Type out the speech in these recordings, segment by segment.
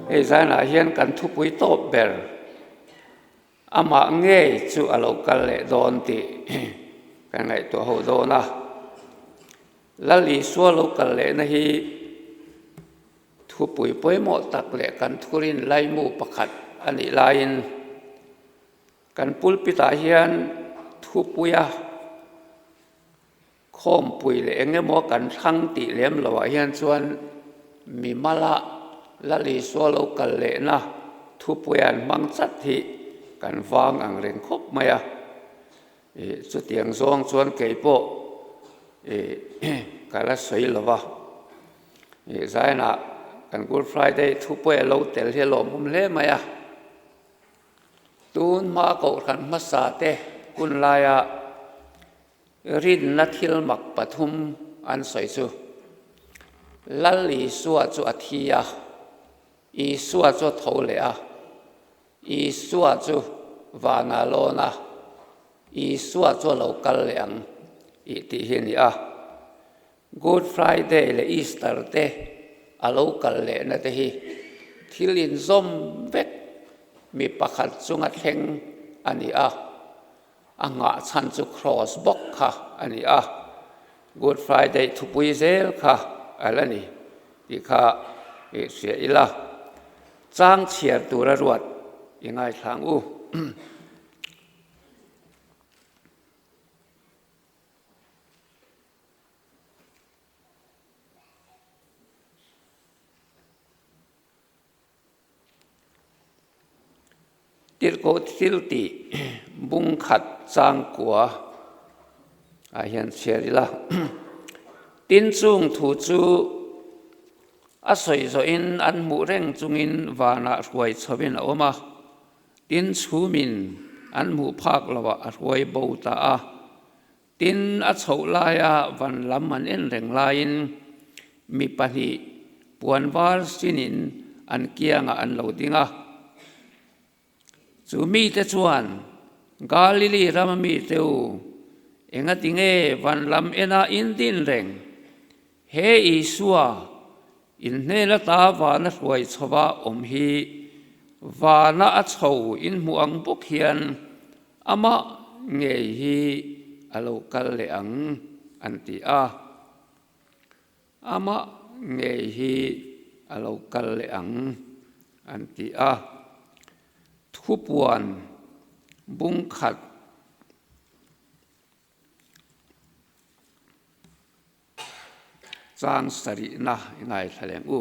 Hei zanah hian kan thupui tawp ber amah ngei chu a lo kal leh dawn tih kan ngaihtuah ho dawn a. Lal Isua lo kal lehna hi thupui pawimawh tak leh kan thurin laimu pakhat a nih laiin kan pulpit-ah hian thupuia Khawmpui leh eng emaw kan thlang tih lem loah hian chuan mimala Lal Isua lo kal lehna thupui an hmang chat hi kan vang ang reng khawp mai a. Ih chutiang zawng chuan kei pawh ih ka la sawi lo va. Ih zainah kan Good Friday thupui a lo tel hi a lawmawm hle mai a. Tun hma kohhran hmasa te hun laia Rinna thil mak pathum an sawi chu, Lal Isua chu a thi a, Isua chu a tho leh a, Isua chu vanah a lawn a, Isua chu a lo kal leh ang ih tih hi a ni a. Good Friday leh Easter te a lo kal lehna te hi thil inzawm vek mi pakhat chunga thleng a ni a. A nghah chhan chu Kraws bawk kha a ni a, Good Friday thupui zel kha a la ni tih kha i hria ila, chang chhiar tura ruat i ngaithla ang u. Tirhkoh thil tih bung khat changkua ah hian chhiar ila. Tin chung thu chu a sawi zawhin an hmuh reng chungin vanah hruai chhovin a awm a, tin chhumin an hmuh phak lovah a hruai bo ta a. Tin, a chhoh laia van lam an en reng laiin mi pahnih puan var sinin an kiangah an lo ding a. Chu mite chuan, Galili rama mite u, engati nge van lam ena in din reng? He Isua, in hnen ata vana hruai chhova awm hi vana a chho in hmuh ang bawk hian amah ngei hi a lo kal leh ang, an ti a. Amah ngei hi a lo kal leh ang, an ti a. Thupuan bungkhat. Chang sarihna i ngaithla leng u.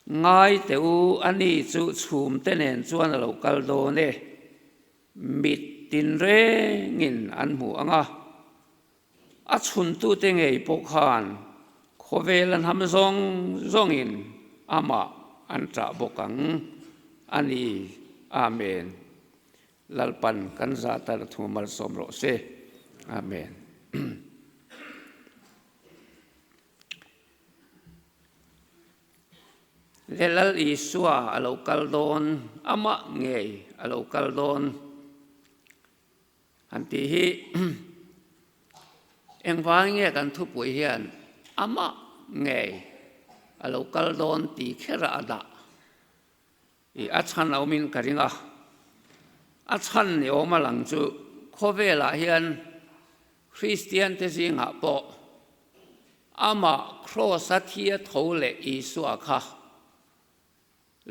Ngai teh u, ani chu chhumte nen chuan a lo kal dawn e. Mit tinrengin an hmu ang a, a chhuntute ngei pawh khan khawvel an ham zawng zawngin amah an ṭah bawk ang a ni. Amen. Lalpan kan zah tar thu malsawm rawh se. Amen. Le Lal Isua a lo kal dawn, amah ngei a lo kal dawn han tih hi engvang nge kan thupui hian amah ngei a lo kal dawn tih kher a dah. I a chhan awmin ka ring a, a chhan ni awm a lang chu khawvelah hian Kristian te zingah pawh amah Kraws-a thi a tho leh Isua kha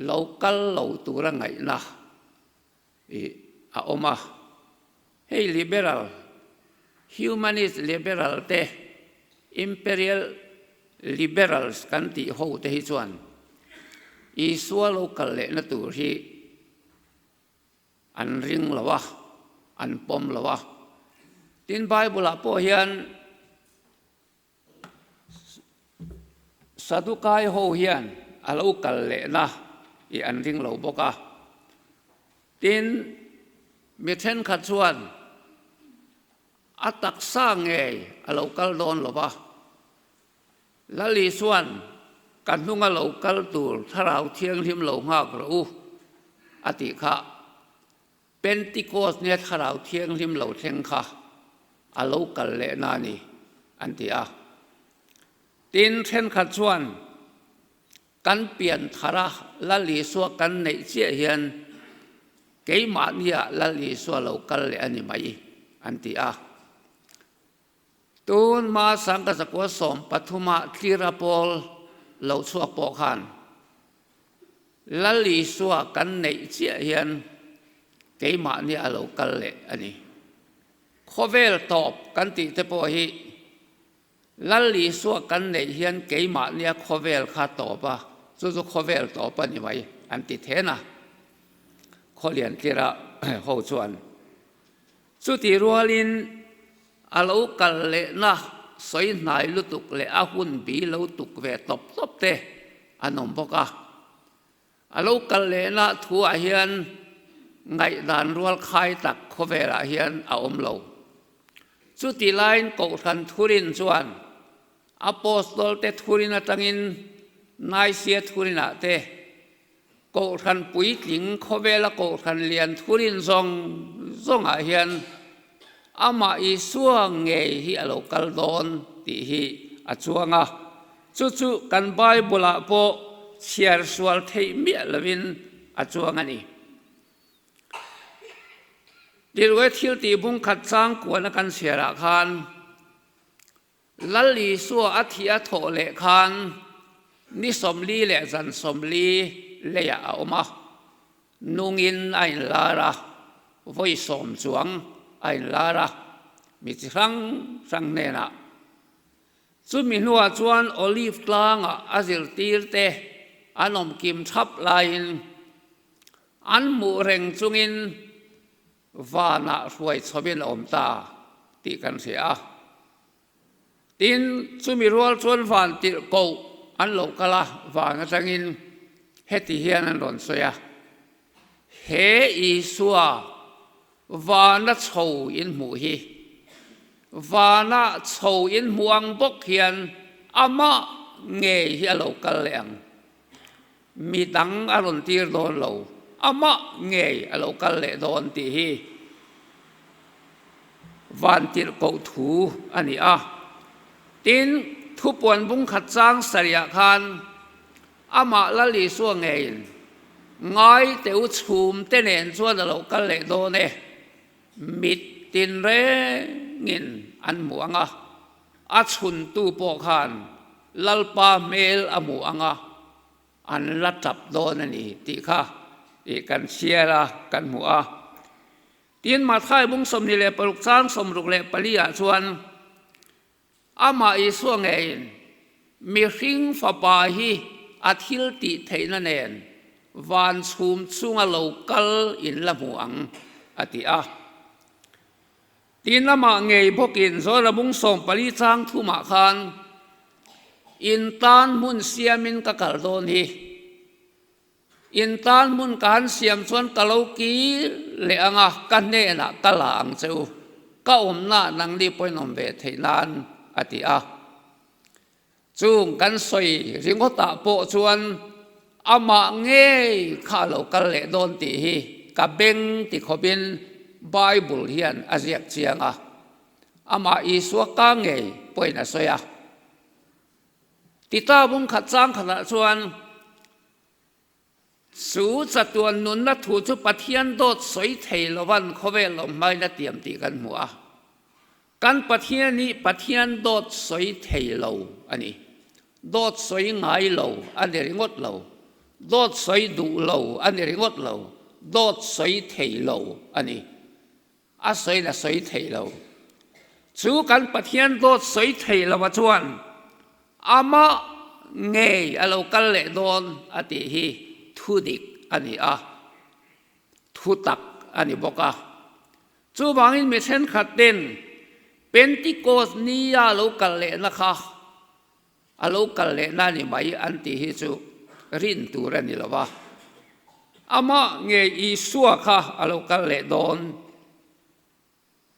lo kal lo tura ngaihna i a awm a. Hei liberal, humanist liberal te, imperial liberals kan tih ho te hi chuan Isua lo kal lehna tur hi an ring lo a, an pawm lo a. Tin Bible ah pawh hian Sadukai ho hian a lo kal lehna i an ring lo bawk a. Tin, mi thenkhat chuan a taksa ngei a lo kal dawn lo va. Lal Isua'n ka hnunga lo kal tur Thlarau Thianghlim lo nghak rawh u a tih kha. Pentikos nia Thlarau Thianghlim lo thleng kha a lo kal leh na a ni, an ti a. Tin, thenkhat chuan Kan pian thar a, Lal Isua kan neih chiah hian keimahnia Lal Isua lo kal leh a ni mai, an ti a. Tun hma sangka zakua sawmpathuma tlira pawl lo chhuak pawh khan Lal Isua kan neih chiah hian keimahnia a lo kal leh a ni. Khawvel tawp kan tih te pawh hi Lal Isua kan neih hian keimahnia khawvel kha tawp a, chu chu khawvel tawp a ni mai an ti then a, Khawlian tlira ho chuan. Chutih rualin a lo kal lehna sawi hnai lutuk leh a hun bi lo tuk ve tawp tawp te an awm bawk a. A lo kal lehna thuah hian ngaihdan rual khai tak khawvelah hian a awm lo. Chuti laiin Kohhran thurin chuan Apostol te thurin atangin Nicaea thurinah te Kohhran puitling khawvela Kohhran lian thurin zawng zawngah hian amah Isua ngei hi a lo kal dawn tih hi a chuang a. Chu chu kan Bible-ah pawh chhiar sual theih miah lovin a chuang a ni. Tirhwe thil tih bung khat chang kuana kan chhiarah khan Lal Isua a thih a thawh leh khan ni 40 leh zan 40 leiah a awm a, nungin a inlar a, vawi 10 chuang a inlar a, mi chi hrang hrang hnenah. Chumi hnuah chuan Olive tlangah a zirtirte an awm kim thap laiin An hmuh reng chungin vanah hruai chhovin a awm ta tih kan hria a. Tin, chumi rual chuan van tirh koh an lo kal a, van atangin heti hian an rawn sawi a, He Isua vana chho in hmuh hi, vana chho in hmuh ang bawk hian amah ngei hi a lo kal leh ang. Mi dang a rawn tir dawn lo, amah ngei a lo kal leh dawn tih hi vantirhkoh thu a ni a. Tin, thupuan bung khat chang sarihah khan amah Lal Isua ngeiin ngai teh u chhum te nen chuan a lo kal leh dawn e, mit tinrengin an hmu ang a. A chhuntu pawh khan Lalpa hmel a hmu ang a, an la tap dawn a ni tih kha ih kan chhiar a, kan hmu a. Tin, Matthai bung 26 chang 64 ah chuan amah Isua ngeiin mihring fapa hi a thil tih theihna nen van chhum chunga lo kal in la hmu ang a ti a. Tin lamah ngei bawkin Zawla bung 14 chang thumah khan in tan hmun siamin ka kal dawn hi. In tan hmun ka han siam chuan ka lo kir leh ang a, ka hnenah ka la ang che u. Ka awmnaah nangni pawhin awm ve theih nan a ti a. Chung kan sawi ringawtah pawh chuan amah ngei kha a lo kal leh dawn tih hi ka beng ti khawpin Bible hian a ziak chiang a, amah Isua ka ngei pawhin a sawi a. Tita bung khat chang khatah chuan Chu chatuan nunna thu chu Pathian dawt sawi thei lovan khawvel lo hmain a tiam tih kan hmu a. Kan Pathian hi Pathian dawt sawi thei lo a ni. Dawt sawi ngai lo a ni ringawt lo. Dawt sawi duh lo a ni ringawt lo. Dawt sawi thei lo a ni. A sawiin a sawi thei lo. Chu kan Pathian dawt sawi thei lova chuan amah ngei a lo kal leh dawn a tih hi thu dik a ni a, thu tak a ni bawk a. Chuvangin mi thenkhat ten Pentecost nia lo kal lehna kha A lo kal lehna ni mai an tih hi chu rin tur a ni lo va. Amah nge Isua kha a lo kal leh dawn?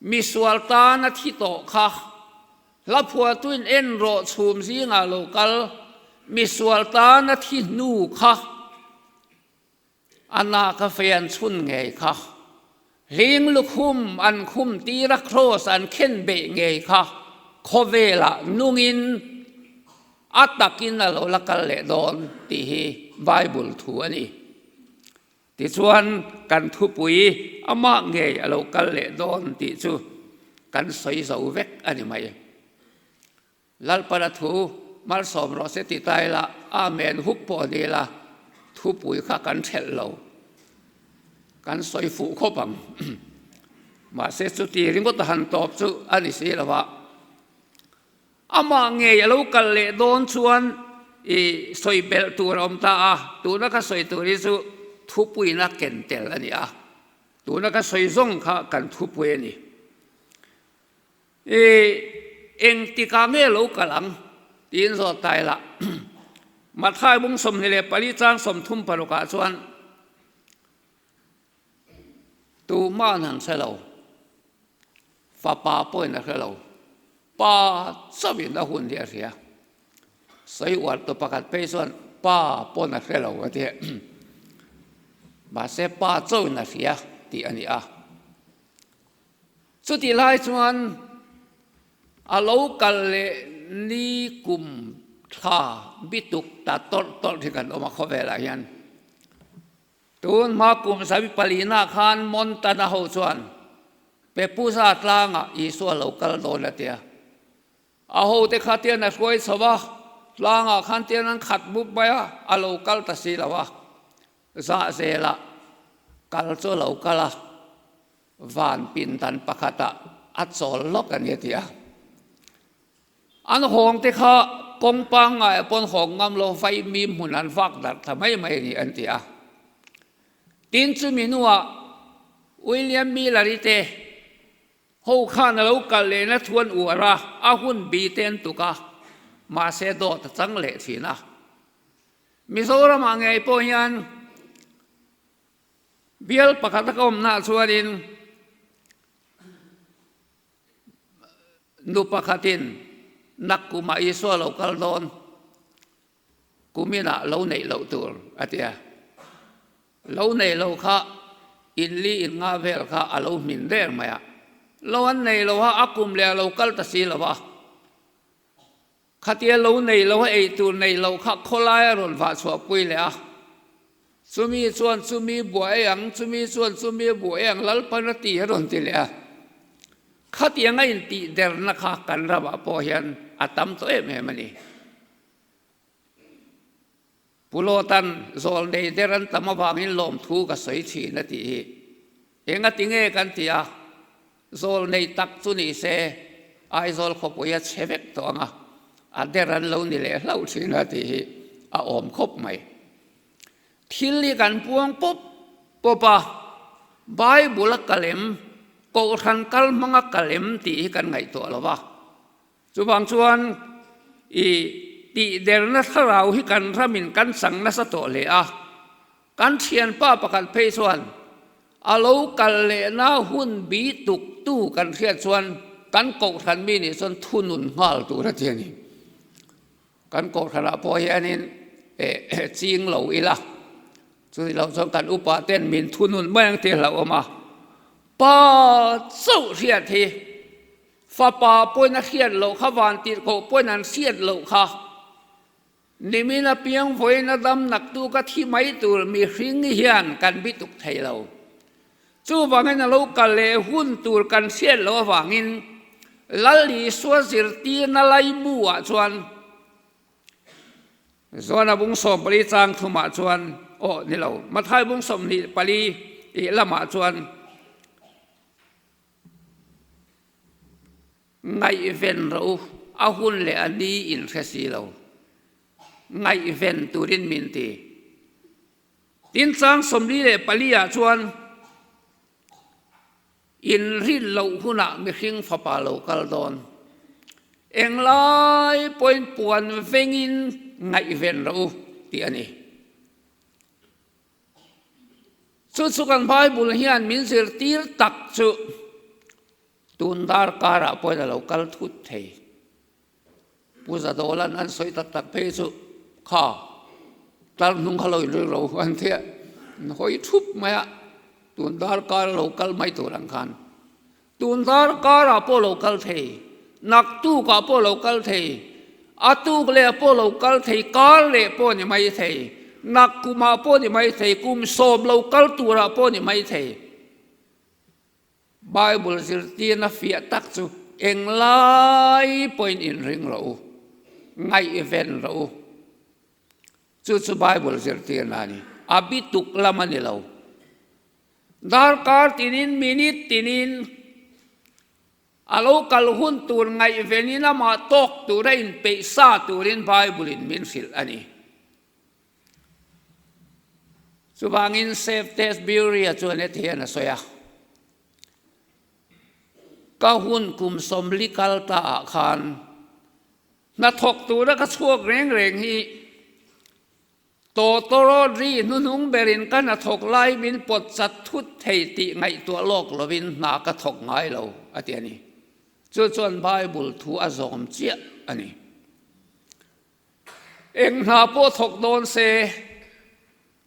Misual tan a thi tawh kha hla phuahtuin en rawh chhum zingah lo kal, misual tan a thi hnu kha A na ka fei an chhun ngei kha. Hling lukhum an khum tir a kraws an khen beh ngei kha khawvelah nungin A takin a lo la kal leh dawn tih hi Bible thu a ni. Tichuan, kan thupui amah ngei a lo kal leh dawn tih chu kan sawi zo vek a ni mai. Lalpana thu malsawm rawh se ti ta ila, Amen huk pawh ni ila, thupui kha kan ṭhelh lo. Kan sawi fuh khawp ang. Mahse, chuti ringawt a han tawp chu a ni si lo a. Amah ngei a lo kal leh dawn chuan i sawi belh tur a awm ta a, tuna ka sawi tur hi chu thupuina ken tel a ni a, tuna ka sawi zawng kha kan thupui a ni. I engtikah nge lo kal ang? tiin zawt ta ila. Matthai bung 24 chang 36 ah chuan Tuhman an hre lo, fapa pawhin a hre lo, pa chauhin a hun hi a hria. Sawi uar tu pakhat phei chuan pa pawn a hre lo a ti. Mahse pa chauhin a hria tih a ni a. Chutih lai chuan a lo kal leh ni kum thla bituk ta tawlh tawlh hi kan awm a khawvelah hian. Tun hma kum sawi palina khan Montana ho chuan Pepuza tlangah Isua lo kal dawn a tia. A hote kha tian a hruai chho a, tlangah khan tian an khat mup mai a, a lo kal ta si lo a. Zah zelah kal chu a lo kal a, van pindan pakhatah a chawl lawk a ni a ti a. An hawng te kha kawng pangngai pawn hawng ngam lo vai mi hmun an vak darh ta mai mai a ni an ti a. Tin chumi hnuah William Miller-i te ho khan a lo kal lehna thu an uar a, a hun bi te an tuk a, mahse dawt a chang leh thin a. Mizoramah ngei pawh hian bial pakhat a ka awmnaah chuanin Nu pakhatin nak kumah Isua lo kal dawn, kuminah lo neih loh tur a ti a. Lo neih loh kha inli in nga vel kha a lo hmin der mai a. Lo an nei lo a, a kum leh a lo kal ta si lo a. Khatia lo nei lo a ei tur nei lo kha khawlai a rawn vah chhuah pui leh a. Chumi chuan chumi buah ei ang, chumi chuan chumi buah ei ang Lalpan a ti a rawn ti leh a. Khatiang a intih derna kha kan ramah pawh hian a tam tawh em em a ni. Pu Lawtan zawl nei der an tam avangin lawmthu ka sawi thin a tih hi engati nge kan ti a, zawl nei tak chu ni se Aizawl khawpui a chhe vek tawh ang a, a der an lo ni leh hlauh thin a tih hi a awm khawp mai. Thil hi kan puang pawp pawp a, Bible a kal em, Kohhran kal hmanga kal em tih hi kan ngaihtuah lo va. Chuvang chuan i tihderna thlarau hi kan ramin kan chang nasa tawh hle a, kan thianpa pakhat phei chuan a lo kal lehna hun bi tuktu kan hriat chuan kan kohhran mi nih chuan thunun nghal tur a ti a ni. Kan kohhranah pawh hianin ching lo ila, chuti loh chuan kan upa ten min thunun mai ang tih a hlauhawm a, pa chauh hriat hi Fapa pawhin a hriat loh kha, vantirhkoh pawhin an hriat loh kha. Nimin a piang vawiin a dam naktu ka thi mai tur mihring hian kan bituk thei lo. Chuvangin a lo kal leh hun tur kan hriat loh avangin Lal Isua zirtirna laimu ah chuan Zuana bung 14 chang thumah chuan aw ni lo, Mathai bung 24 tih lamah chuan Ngaihven rawh u, a hun leh a ni in hre si lo. Ngaihven turin min ti. Tin chang 44 ah chuan inrin loh hunah mihring fapa lo kal dawn. Englai pawhin puan vengin ngaihven rawh u tih a ni. Chu chu kan Bible hian min zirtir tak chu tun darkarah pawhin a lo kal thut thei. Pu Zadawla'n an sawi tak tak phei chu kha tlar hnung kha lo inril ro an ti a, an hawi thup mai a, tun darkar a lo kal mai tur ang khan. Tun darkarah pawh lo kal thei, naktukah pawh lo kal thei. A tuk leh pawh lo kal thei, kar leh pawh ni mai thei, nak kumah pawh ni mai thei, kum sawm lo kal turah pawh ni mai thei. Bible zirtirna fiah tak chu englai pawhin inring rawh u, ngaihven rawh u. Chu chu Bible zirtirna a ni. A bituk lam a ni lo. Darkar tinin, minute tinin a lo kal hun tur ngaihvenin amah tawk tura inpeih sa turin Bible-in min hrilh a ni. Chuvangin Safetes Bureau chuan heti hian a sawi a, Ka hun kum 40 kal ta ah khan hnathawk tura ka chhuak reng reng hi tawtawrawt ri hnuhnung berin ka hnathawk lai min pawt chat thut thei tih ngaihtuah lawk lovin hna ka thawk ngai lo, a ti a ni. Chu chuan Bible thu a zawm chiah a ni. Eng hna pawh thawk dawn se,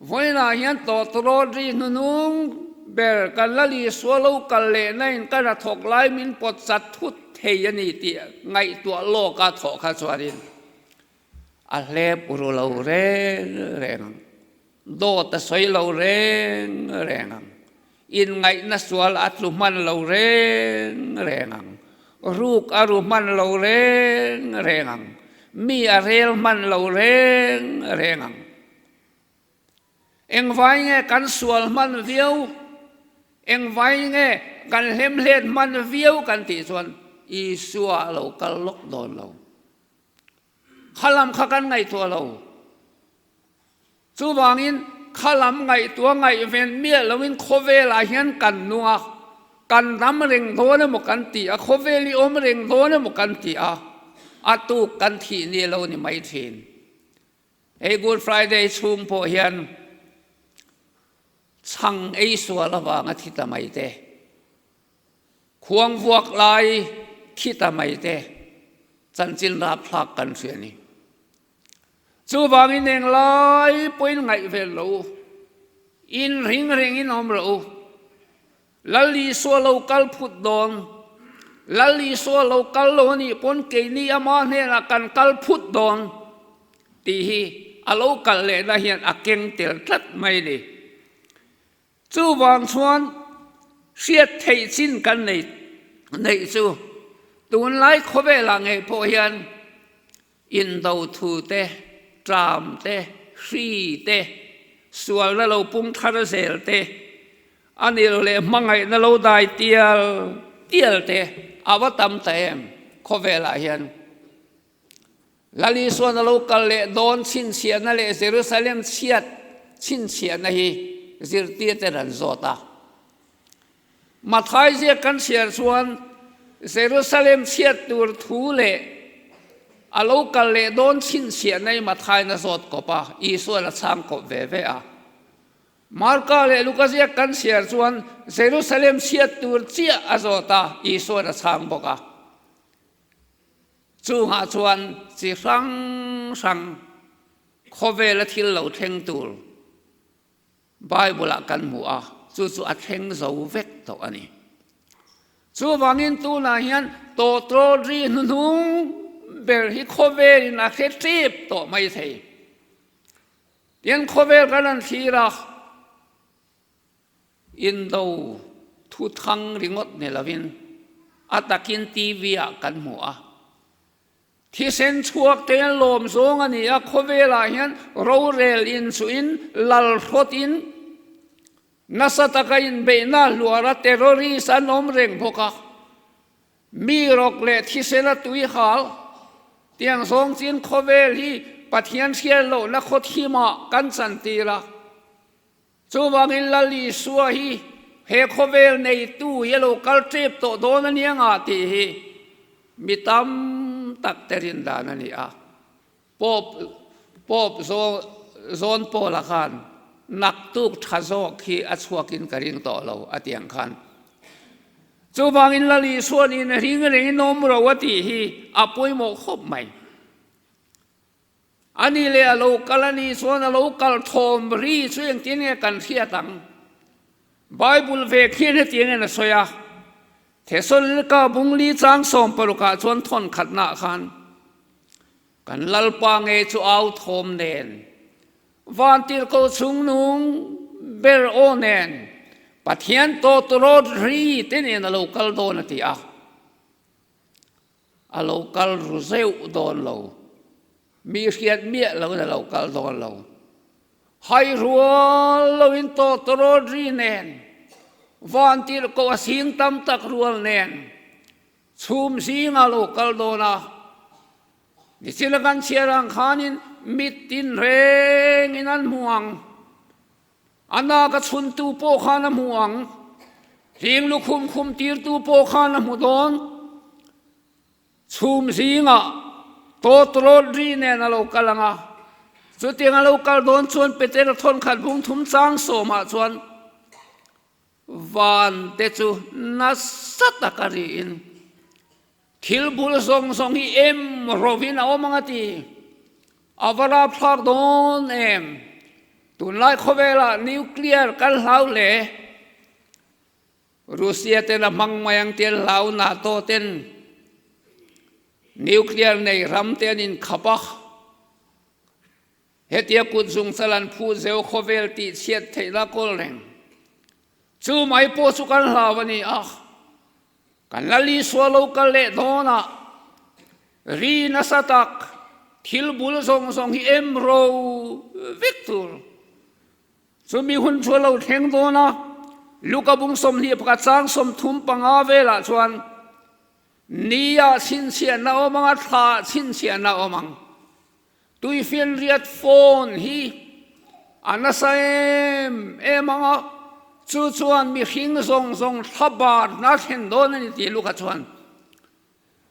vawiinah hian tawtawrawt ri hnuhnung ber kan la Isua lo kal lehna in ka hnathawk lai min pawt chat thut thei a ni tih ngaihtuah lawka thawh kha chuanin a hlep ru lo reng reng ang, dawt a sawi lo reng reng ang, inngaihna sual a tlu hman lo reng reng ang, ruk a ru hman lo reng reng ang, mi a rel hman lo reng reng ang. Engvai nge kan sual hman viau, engvai nge kan hlemhlet hman viau kan tih chuan Isua a lo kal lawk dawn lo. Kha lam kha kan ngaihtuah lo. Chuvangin kha lam ngaihtuah ngaihven miah loin khawvelah hian kan nung a, kan ram reng dawn emaw kan ti a, khawvel i awm reng dawn emaw kan ti a, a tuk kan thih ni lo ni mai thin. Hei Good Friday chhung pawh hian chhang ei sual avanga thi ta mai te, Khuang vuak lai thi ta mai te chanchin rapthlak kan hria ni. Chuvangin eng lai pawhin ngaihven lo u, in ring rengin awm rawh u. Lal Isua lo kal phut dawn, Lal Isua lo kal lo a nih pawn keini ama hnenah kan kal phut dawn tih hi a lo kal lehna hian a keng tel tlat mai ni. Chuvang chuan hriat theih chin kan nei neih chu tunlai khawvelah ngei pawh hian indo thu te, tlam te, hri te, sualna lo pung thar zel te, a nih loh leh hmangaihna lo dai tial tial te a va tam ta em khawvelah hian. Lal Isuan a lo kal leh dawn chhinchhiahna leh Jerusalem chhiat chhinchhiahna hi zirtirten an zawt a. Mathai ziak kan chhiar chuan Jerusalem chhiat tur thu leh a lo kal leh dawn chhinchhiahna hi Mathaiin a zawt kawp a, Isuan a chhang kawp ve ve a. Marka leh Luka ziak kan chhiar chuan Jerusalem chhiat tur chiah a zawt a, Isuan a chhang bawk a. Chungah chuan chi hrang hrang khawvela thil lo thleng tur Bible-ah kan hmu a, chu chu a thleng zo vek tawh a ni. Chuvangin tunah hian tawtrawt ri hnuhnung ber hi khawvelin a hre ṭep tawh mai thei. Tin, khawvel kan han thlir a, Indo thuthang ringawt ni lovin a takin TV ah kan hmu a. Thisen chhuak te lawm zawng a ni a, khawvelah hian rorel inchuhin lalhrawtin nasa taka inbeihna hluara terrorist an awm reng bawk a. Mi rawk leh thisena tui hal tiang zawng chin khawvel hi Pathian hriat lohna khawthimah kan chantir a. Chuvangin Lal Isua hi he khawvel neitu hi a lo kal tep tawh dawn a nia ngah tih hi mi tam tak te rin dan a ni a. Pope Pope John Paul-a khan naktuk tha zawk hi a chhuakin ka ring tawh lo a ti ang khan. Chuvangin Lal Isua'n in ring rengin awm ro a tih hi a pawimawh khawp mai. A ni leh a lo kal a nih chuan a lo kal thawm ri chu engtin nge kan hriat ang? Bible ve khian hetiang in a sawi a, Thesalonika bungli chang 16 ah chuan thawn khatnaah khan. Kan Lalpa ngei chu au thawm nen, vantirhkoh chungnung ber aw nen, Pathian tawtawrawt ri te nen a lo kal dawn a ti a. A lo kal ru zeuh dawn lo. Mi hriat miah loin a lo kal dawn lo. Hai rual loin tawtawrawt ri nen, vantirhkoh a sing tam tak rual nen, Chhum zingah lo kal dawn a, nichina kan chhiar ang khanin mit tin rengin an hmu ang. A naka chhuntu pawh khan a hmu ang, hling lukhum khum tirtu pawh khan a hmu dawn. Chhum zingah tawtawrawt ri nen a lo kal ang a, chutiang a lo kal dawn chuan Petera thawnkhat bung thum chang sawmah chuan, Van te chu nasa taka riin thil bul zawng zawng hi em rovin a awm ang a ti. A va rapthlak dawn em? Tunlai khawvelah nuclear kan hlau hle. Russia ten a hmang mai ang tih an hlau, NATO ten nuclear nei ram te an inkhap a. Hetia kut zungchal an phu zeu khawvel tih chhiat theihna kawl reng. Chu mai pawh chu kan hlau a ni a, kan Lal Isua lo kal leh dawnah ri nasa tak thil bul zawng zawng hi em ro vek tur. Chumi hun chu a lo thleng dawn a, Luka bung 21 chang 35 velah chuan Ni-ah chhinchhiahna awm ang a, thla-ah chhinchhiahna awm ang. Tuifinriat phone hi a nasa em em ang a, chu chuan mihring zawng zawng thla barna thlen dawn a ni tih Luka chuan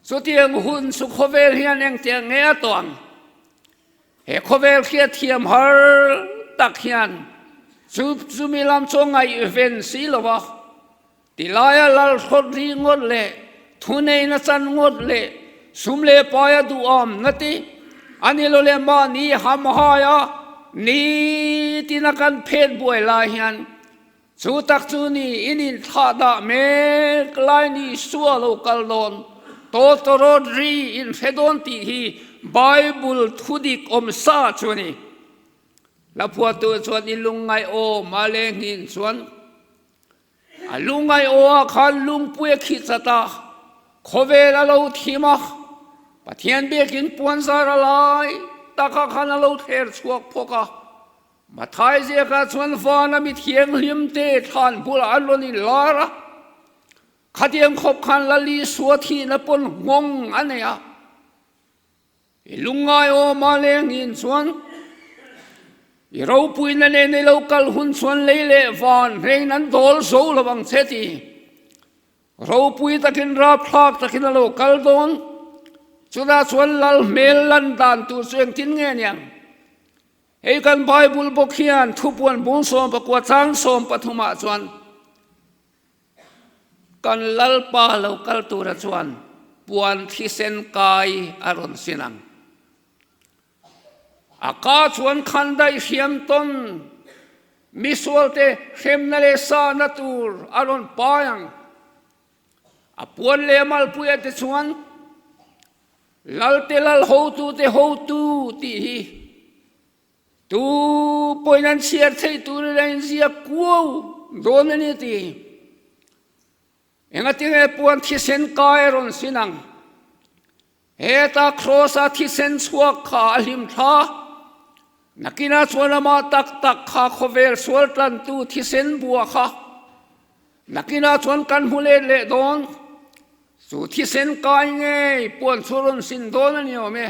chutiang hun chu khawvel hian engtiang nge a tawh ang? He khawvel hriatthiam har tak hian chu chumi lam chu a ngaihven si lo a. Tilaia lal hrawt ri ngawt leh thuneina chan ngawt leh sum leh paia duhawmna te a ni lo leh mahni hamhaia nitina kan phet buai lai hian chu tak chu ni in inthlahdah mek lai ni sua lo kal dawn tawtawrawt ri in hre dawn tih hi Bible thudik awm sa chu a ni. Hlaphuahtu chuan i lungngaih awm a lengin chuan A lungngaih awah khan lungpui a khih chat a, khawvel a lo thim a, Pathian biakin puanzar a lai takah khan a lo thler chhuak phawk a. Mathai ziakah chuan vana mi thianghlimte thlan bulah an rawn inlar a, khatiang khawp khan Lal Isua thihna pawn nghawng a nei a. I lungngai awm a lengin chuan i ropuina nen i lo kal hun chuan lei leh van hrein an dawl zo lo ang che ti. Ropui takin rapthlak takin a lo kal dawn. Chutah chuan lal hmel lan dan tur chu engtin nge niang? Hei kan Bible bawk hian thupuan bung 19 chang 13 ah chuan Kan Lalpa lo kal tura chuan puan thisen kai a rawn sin ang. A ka chuan khandaih hriam tawn misualte hremna leh sahna tur a rawn pai ang. A puan leh a malpuia te chuan Lalte lal hotute hotu tih hi Tu pawhin an chhiar theih turin a inziak kuau dawn a ni ti. Engatinge puan thisen kai a rawn sin ang? Heta Kraws-a thisen chhuak kha a hlim thla. Nakinah chuan amah tak tak kha khawvel sual tlantu thisen bua kha. Nakinah chuan kan hmu let leh dawn. Chu thisen kai ngei puan chu rawn sin dawn a ni awm e.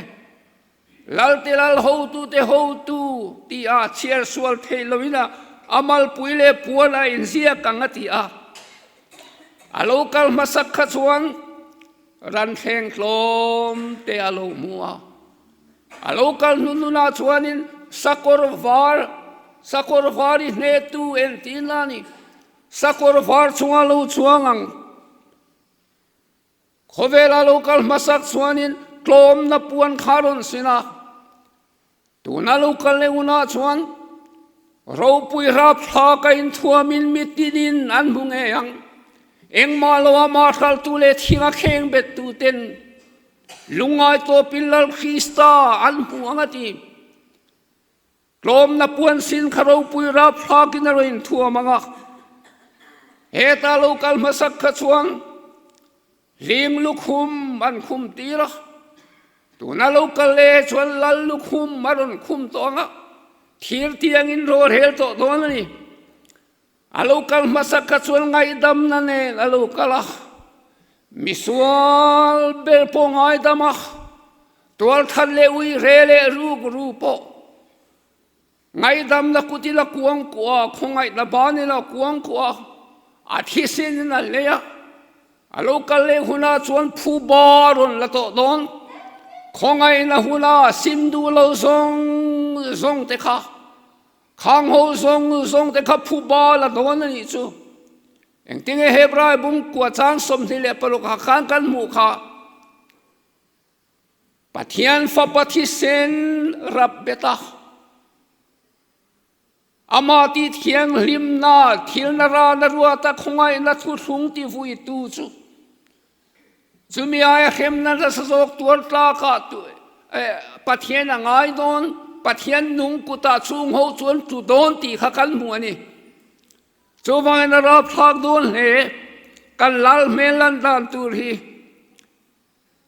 Lalte lal hotute hotu tih a chhiar sual theih loin a a malpui leh puan a inziak ang a ti a. A lo kal hmasak kha chuan ranthleng tlawm te a lo hmu a. A lo kal hnuhnunah chuanin sakawr var, sakawr var i hnehtu entin la ni, sakawr var chunga lo chuang ang. Khawvela lo kal hmasak chuanin tlawmna puan kha rawn sin a, tuna lo kal leh hunah chuan ropui rapthlak a inthuamin mitinin an hmu ngei ang. Engmah lo amah hraltu leh thinga kheng bettu ten. Lungngai tawpin Lal Krista an hmu ang a ti. Tlawmna puan sin kha ropui rapthlakin a rawn inthuam ang a. Heta lo kal hmasak kha chuan hling lukhum an khum tir a. Tuna lo kal leh chuan lal lukhum a rawn khum tawh ang a, thir tiangin rorel tawh dawn a ni. A lo kal hmasak kha chuan ngaihdamna nen a lo kal a, misual ber pawh ngaidam a, tualthat leh uihre leh rukru pawh ngaihdamna kut ila kuang kuah a, khawngaihna ban ila kuang kuah a, a thisen in a hlei a, a lo kal leh hunah chuan phuba a rawn la tawh dawn, khawngaihna huna sim duh lo zawng zawng te kha. Khang ho zawng zawng te kha phu bal a dawn a nih chu. Engtinge Hebrai bung kua chang 26 ah khan kan hmuh kha? Pathian fapa thisen rap bet a, ama tih thianghlimna thilna rana ruata khawngaihna thuthlung ti vuitu chu Chumi aia hremna nasa zawk tuar tlakah Pathian a ngai dawn, Pathian nung kutah chhung ho chuan tlu dawn tih kha kan hmu a ni. Chuvangin a rapthlak dawn hle, kan lal hmel lan dan tur hi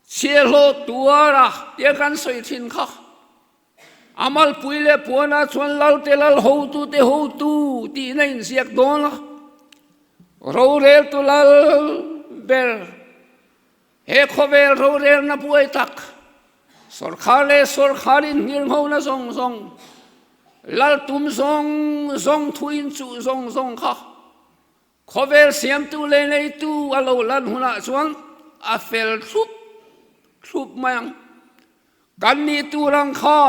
chhiahhlawh tuara tia kan sawi thin kha. A malpui leh puanah chuan Lalte Lal hotute hotu tiin a inziak dawn a, roreltu lal ber, he khawvel rorelna buai tak, sawrkhar leh sawrkhar inhngirnghona zawng zawng, lal tum zawng zawng thu inchuh zawng zawng kha Khawvel siamtu leh neitu a lo lan hunah chuan a fel thlup thlup mai ang. Kan nih tur ang kha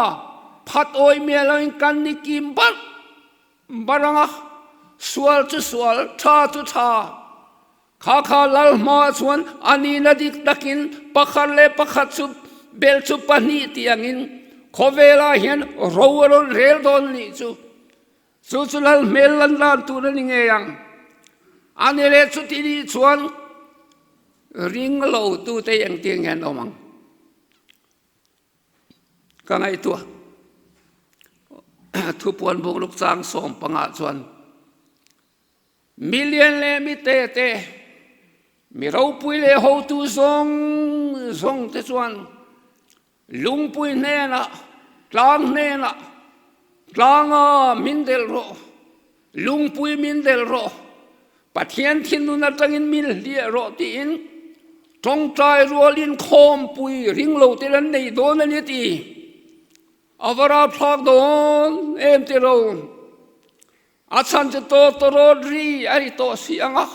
phat awi miah loin kan ni kim barh barh ang a, sual chu sual, tha chu tha. Kha kha lal hmaah chuan a nihna dik takin pakhat leh pakhat chu bel chu pahnih tih angin khawvelah hian ro a rawn rel dawn nih chu. Chu chu lal hmel lan dan tur a ni ngei ang. A ni leh chuti nih chuan ring lo tute engtir nge an awm ang? Ka ngaihtuah. Thupuan bungruk chang sawm pangah chuan million leh mi te te, mi ropui leh hotu zawng zawng te chuan Lungpui hnenah, tlang hnenah, Tlanga min delh rawh, lungpui min delh rawh, Pathian thinlun atangin min hliah rawh tiin tawngtai rualin khawmpui ring lo te lan nei dawn a ni ti. A va rapthlak dawn em ti ro. A chhan chu tawtawrawt ri a ri tawh si ang a,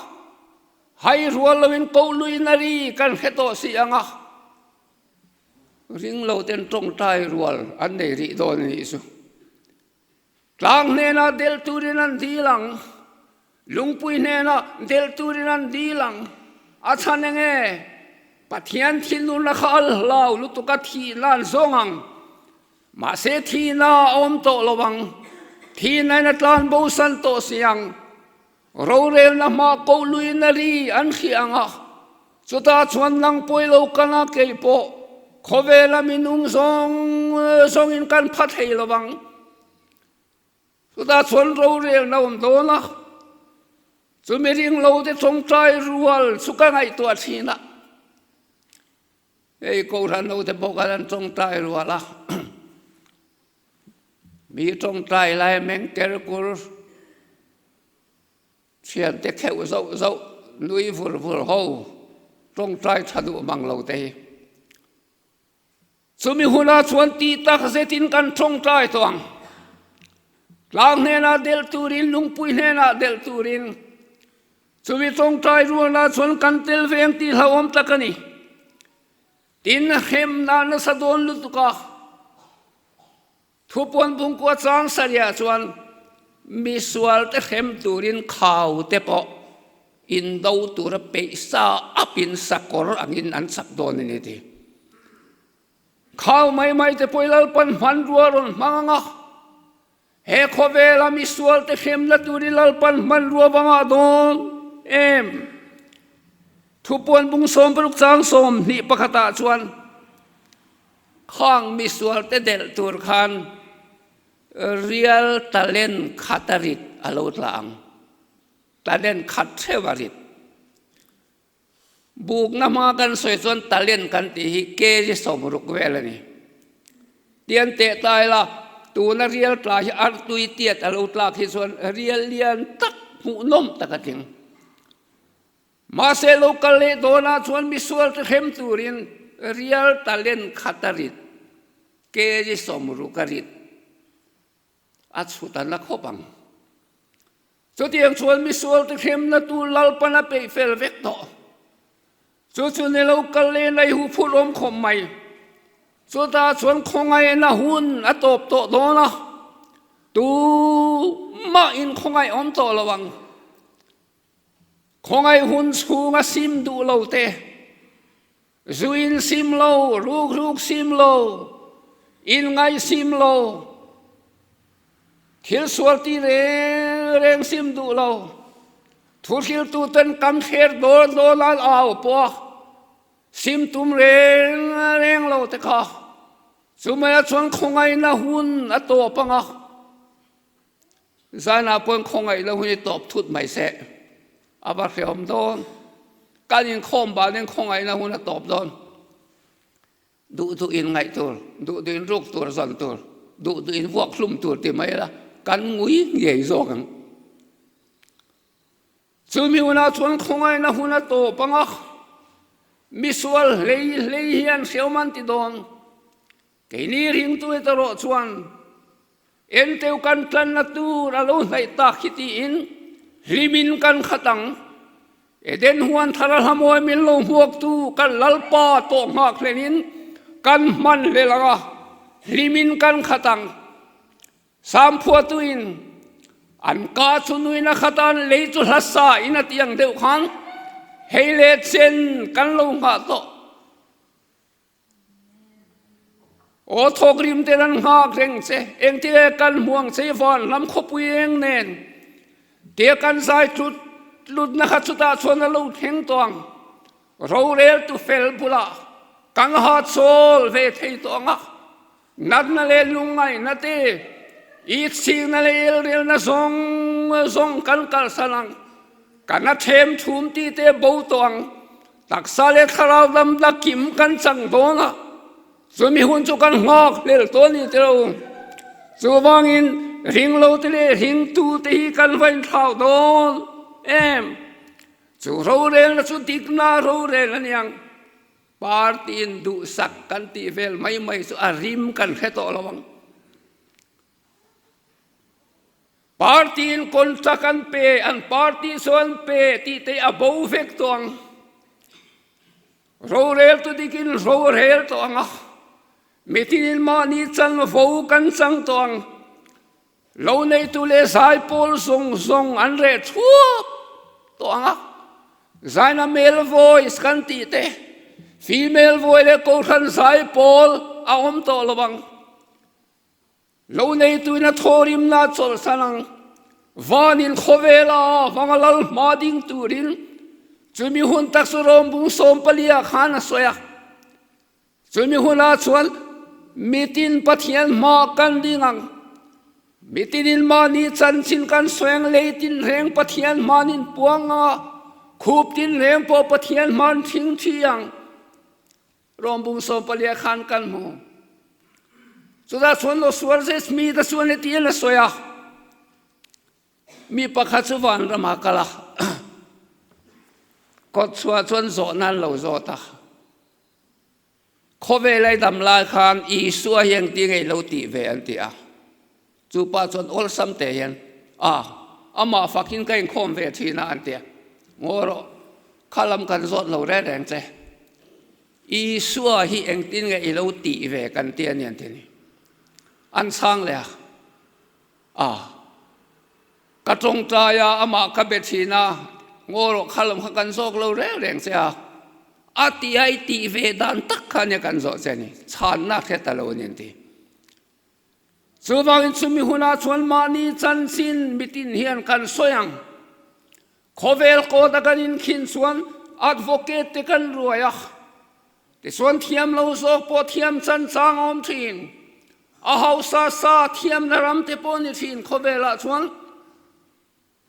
hai rual loin koh luin a ri kan hre tawh si ang a. Ring lo ten tawngtai rual an nei rih dawn a nih chu. Tlang hnenah delh turin an dil ang, lungpui hnenah delh turin an dil ang. A chhan eng nge? Pathian thinurna kha al hlau lutuk a thihna an zawng ang. Mahse thihna a awm tawh lo ang, thihna in a tlan bosan tawh si ang. Rorelna hma koh luina ri an hria ang a, chutah chuan nang pawi lo kan a, kei pawh khawvela minung zawng zawngin kan pha thei lo vang. Chutah chuan rorelna awm dawn a, chumi ring lo te tawngtai rual chu ka ngaihtuah thin a. Hei Kohhran ho te pawh khan an tawngtai rual a. Mi tawngtai lai meng ker kur thiante kheuh zauh zauh nui vur vur ho tawngtai tha duh mang lo te hi. Chumi hunah chuan tih tak zetin kan tawngtai tawh ang. Tlang hnenah delh turin, lungpui hnenah delh turin chumi tawngtai rualah chuan kan tel ve ang tih hlauhawm tak a ni. Tin, hremna nasa dawn lutuk a, thupuan bungkua chang sarihah chuan misualte hrem turin khau te pawh indo tura peih sa apin sakawr angin an chak dawn a ni ti. Khau mai mai te pawh i Lalpan hmanrua rawn hmang ang a, He khawvela misualte hremna tur i Lalpan hmanrua vangah dawn em? Thupuan bung 66 chang 21 ah chuan. Khang misualte delh tur khan rial talent khat a rit a lo tla ang. Talent khat theuh a rit. Bukna hma kan sawi chuan talent kan tih hi kg 60 vel a ni. Tian teh ta ila, tuna rial tla hi artui tiat a lo tlak hi chuan rial lian tak hmuhnawm tak a tling. Mahse lo kal leh dawnah chuan misual te hrem turin rial talent khat a rit, kg 60 a rit. A chhut a la khawp ang. Chutiang chuan misualte hremna tur Lalpan a peih fel vek tawh. Chu chu ni lo kal leh nei hu phut awm khawp mai. Chutah chuan khawngaihna hun a tawp tawh dawn a, tumah in khawngaih awm tawh lo ang. Khawngaih hun chhunga sim duh lo te, Zu in sim lo, rukruk sim lo, in ngaih sim lo, thil sual ti reng reng sim duh lo, thuhriltu ten kan thler dawn dawn an au pawh sim tum reng reng lo te kha chumai ah chuan khawngaihna hun a tawp ang a, Zanah pawn khawngaih lo hun i tawp thut mai se, a va hrehawm dawn. Kan inkhawm banin khawngaihna hun a tawp dawn. Duh duh in ngaih tur, duh duh in ruk tur zawn tur, duh duh in vuak hlum tur ti mai ila kan ngui ngei zawk ang. Chumi hunah chuan khawngaihna hun a tawp ang a, misual hlei hlei hian hrehawm an ti dawn. Keini ringtu erawh chuan Enteu kan tlanna tur a lo hnaih tak hi tiin hlimin kan khat ang. Eden huan thar a hlamawi min lo hmuaktu kan Lalpa tawh nghak hlenin kan hman hlel ang a, hlimin kan khat ang. Samphuatuin an ka chu nuin a khat a, an lei chu hlasa in a ti ang deuh khan hei leh chen kan lo nghah tawh. Aw thawkrim te an nghak reng che, engtile kan hmuang che van lam khawpui eng nen tia kan zai tlut tlutna kha chutah chuan a lo thleng tawh ang. Rorel tu fel bulah kan hahchawl ve thei tawh ang a, natna leh lungngaihna te, itsikna leh elrelna zawng zawng kan kalsan ang, kan a them thum tih te bo tawh ang. Taksa leh thlarau lam la kim kan chang dawn a, chumi hun chu kan nghak hlel tawh a ni ti lo. Chuvangin ringlote leh ringtute hi kan va inthlau dawn em? Chu rorelna chu dikna rorel a niang. Party in duhsak kan tih vel mai mai chu a rim kan hre tawh lo ang. Party in contract an pe, an party chu an pe tih te a bo vek tawh ang. Rorel tu dikin rorel tawh ang a, mitinin mahni chanvo kan chang tawh ang. Lo neitu leh zaipawl zawng zawng an reh thuap tawh ang a, zaina male voice kan tih te, female voice leh kohhran zaipawl a awm tawh lo ang. Lo neituin a thawrimna a chawlhsan ang. Vanin khawvela vanga lal hma ding turin chumi hun tak chu Rawmbung sawmpalia khan a sawi a. Chumi hunah chuan mitin Pathian hma kan ding ang. Mitinin mahni chanchin kan sawi ang, lei tinreng Pathian hmanin puang ang a, khup tinreng pawh Pathian hman thingthi ang. Rawmbung sawmpalia khan kan hmu. Chutah chuan lo sual zet mi te chuan heti in a sawi a, mi pakhat chu vanram ah kal a, kawtchhuah chuan zawhna an lo zawt a, khawvel a i dam lai khan Isua hi engti nge i lo tih ve an ti a, chu pa chuan awlsam teh hian a, amah fakin ka inkhawm ve thin a an ti a, ngaw rawh kha lam kan zawt lo reng reng che. Isua hi engtin nge i lo tih ve kan ti a ni an ti a ni. An chhang leh a, A, ka tawngtai a, amah ka be thin a, ngaw rawh kha lam kha kan zawk lo reng reng che a, a tih a i tih ve dan tak kha ania kan zawh che a ni, chhanna hre ta lo a ni an ti. Chuvangin chumi hunah chuan mahni chanchin mitin hian kan sawi ang. Khawvel court a kan inkhin chuan advocate te kan ruai a. Tichuan thiam lo zawk pawh thiam chan chang a awm thin. A hausa sa thiamna ram te pawh ni thin khawvelah chuan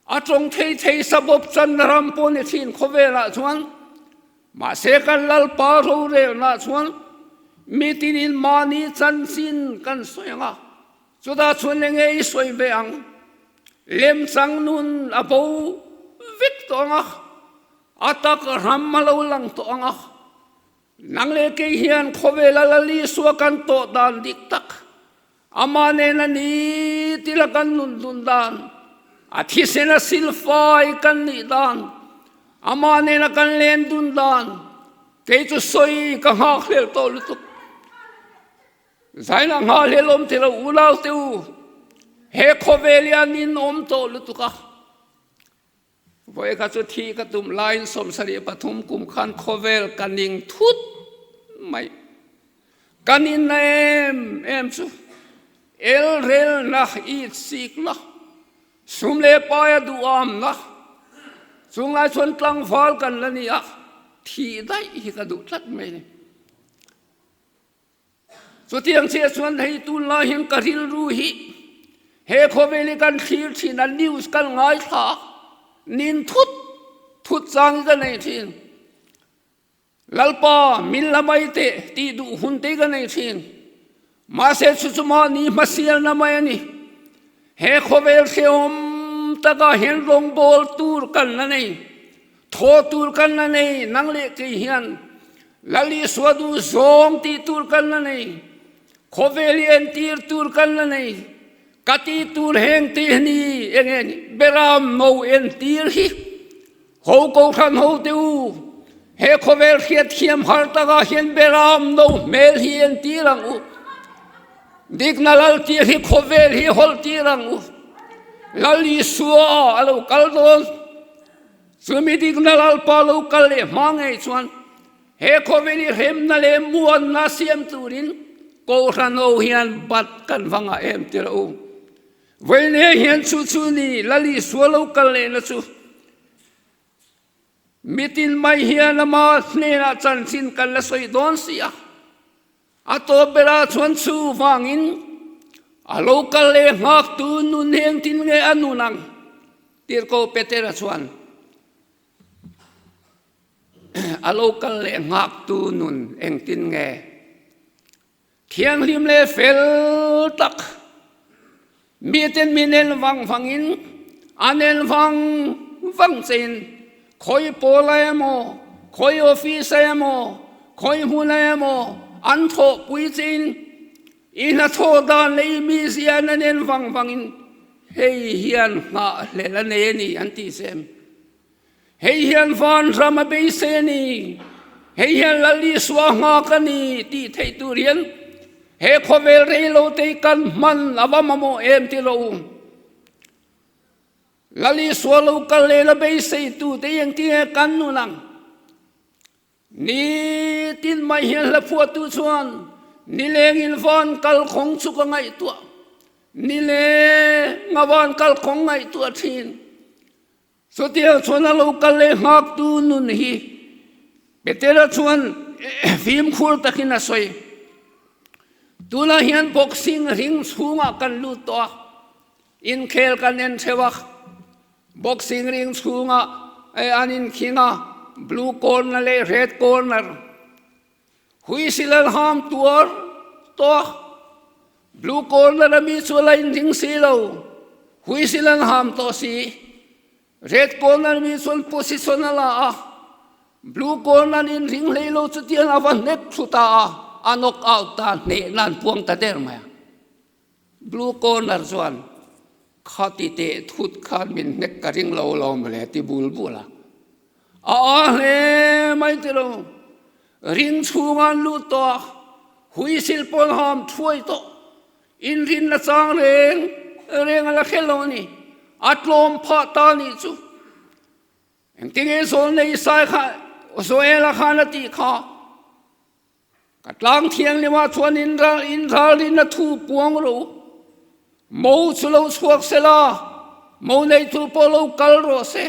a tawng thei thei sa bawp channa ram pawh ni thin khawvelah chuan mahse kan Lalpa rorelnah chuan mitinin mahni chanchin kan sawi ang a, chutah chuan enge i sawi ve ang? Lemchang nun a bo vek tawh ang a, a tak ram a lo lang tawh ang a. Nang leh kei hian khawvela Lal Isua kan tawh dan dik tak, amah nena ni tila kan nun dun dan, a thisena silfai kan nih dan, amah nena kan len dun dan, kei chu sawi ka nghakhlel tawh lutuk. Zaina nghakhlel awm ti lo unau te u, he khawvel hian in awm tawh lutuk a. Vawi kha chu thi ka tum laiin 73 kum khan khawvel ka ning thut mai. Ka ninna em em chu elrelna, itsikna, sum leh paia duhamna, chunglai chuan tlangval kan la ni a, thih daih hi ka duh tlat mai ni. Chutiang chiah chuan hei tunlai hian ka rilru hi he khawvel hi kan thlir thin a, news kan ngaithla a, nin thut thut chang hi ka nei thin. Lalpa min la mai teh tih duh hun te ka nei thin. Mahse chu chu mahni hmasialna mai a ni. He khawvel hrehawm takah hian rawngbawl tur kan la nei. Thaw tur kan la nei, nang leh kei hian Lal Isua duh zawng tih tur kan la nei, khawvel i entir tur kan la nei, ka tih tur heng tih hi ni eng nge ni, Beram no entir hi ho kohhran ho te u, he khawvel hriatthiam har takah hian Beram no hmel hi entir ang u, dikna lal tir hi khawvel hi hawlh tir ang u, Lal Isua a lo kal dawn. Chumi dikna Lalpa lo kal leh hma ngei chuan he khawvel i hremna leh muanna siam turin Kohhran ho hian bat kan va ngah em ti lo. Vawiin hian chu chu ni Lal Isua lo kal lehna chu mitin mai hian ama hnenah chanchin kan la sawi dawn si a. A tawp berah chuan chu vangin a lo kal leh nghaktu nun engtin nge a nun ang? Tirhkoh Petera chuan a lo kal leh nghaktu nun engtin nge thianghlim leh fel tak miten min en vang vangin an en vang vang chein Khawi pawl a emaw, khawi office a emaw, khawi hmun a emaw an thawhpui chein i hnathawh dan leh i mizia na nen vang vangin hei hian nghahhlelh a nei a ni an tih che. Hei hian vanram a beisei a ni, hei hian Lal Isua nghak a ni tih theih tur hian he khawvel reilote hi kan hman a va mamawh em ti lo. Lal Isua lo kal leh la beiseitu te engtinge kan nun ang? Nitin mai hian hla phuahtu chuan nilengin van kalkhawng chu ka ngaihtuah, nilenga van kalkhawng ngaihtuah thin. Chutiang chuan a lo kal leh nghaktu nun hi Petera chuan fimkhur takin a sawi. Tunah hian boxing ring chhungah kan lut tawh a. Inkhel kan en theuh a, boxing ring chhungah an inkhing a, blue corner leh red corner whistle an ham tuar tawh a, blue corner a mi chu a la inring si lo, whistle an ham tawh si, red corner mi chuan position a la a, blue corner inring hlei lo chutiang a va hnek thlu ta a, a knock out ta, hnehna an puang ta der mai a. Blue corner chuan khati teh thut khan min hnek ka ring lo lo mawle ti bul bul a. A a hle mai ti lo. Ring chhung an lut tawh a, huisil pawn ham thuai tawh. Inrinna chang reng reng a la hre lo a ni. A tlawm phah ta nih chu. Engtinge Zawlnei Isai kha Joela khan a tih kha? Ka tlang thianghlimah chuan inralrinna thu puang rawh u. Mo chu lo chhuak se la, mo neitu pawh lo kal rawh se.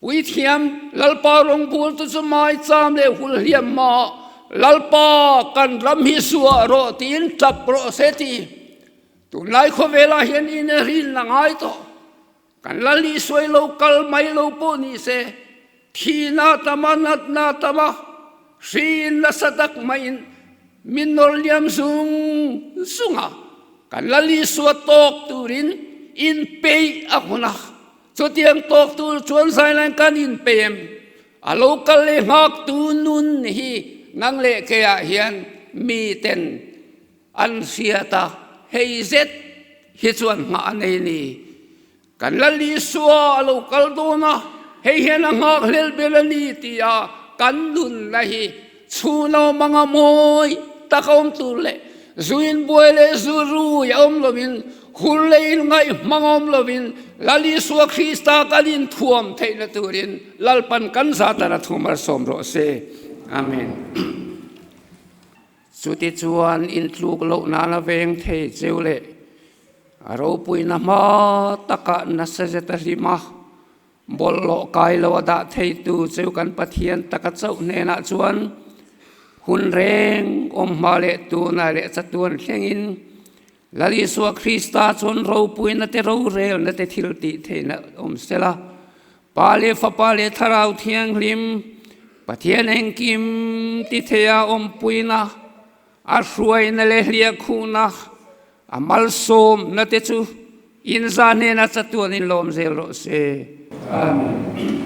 Puithiam Lalpa rawngbawltu chu maicham leh hulhliam hmaah. Lalpa kan ram hi suah rawh tiin tap rawh se ti. Tunlai khawvelah hian in rinna ngai tawh. Kan Lal Isuai lo kal mai lo pawh ni se, thihna tama natna tama hriin nasa tak maiin min nawr liam zung zung a. Kan Lal Isua tawk turin inpeih a hun a. Chutiang tawk tur chuan zailain kan inpeih em? A lo kal leh nghaktu nun hi nang leh keiah hian miten An hriat a, hei zet hi chuan nghah a nei ni. Kan Lal Isua a lo kal dawn a, hei hian a nghak hlel ber a ni tia kan nunna hi chhun a awm anga mawi tak a awm tur leh zuin buai leh zu rui a awm lovin, hur leh inngaih hmang a awm lovin Lal Isua Krista kan inthuam theihna turin Lalpan kan zatan a thumar sawm rawh se. Amen. Chutichuan intluk loh nana veng thei cheu leh a ropuina hma takah nasa zet a hlim a, bawlhhlawh kai lo a dah theitu cheu kan Pathian taka chauh hnenah chuan hun reng awm hma leh tunah leh chatuan thlengin Lal Isua Krista chuan ropuina te rorelna te thil tih theihna awm sela, Pa leh Fapa leh Thlarau Thianghlim, Pathian engkim ti theia awmpuina, a hruaina leh hliahkhuhna, a malsawmna te chu inza hnena chatuan in lawm zel rawh se. Amen.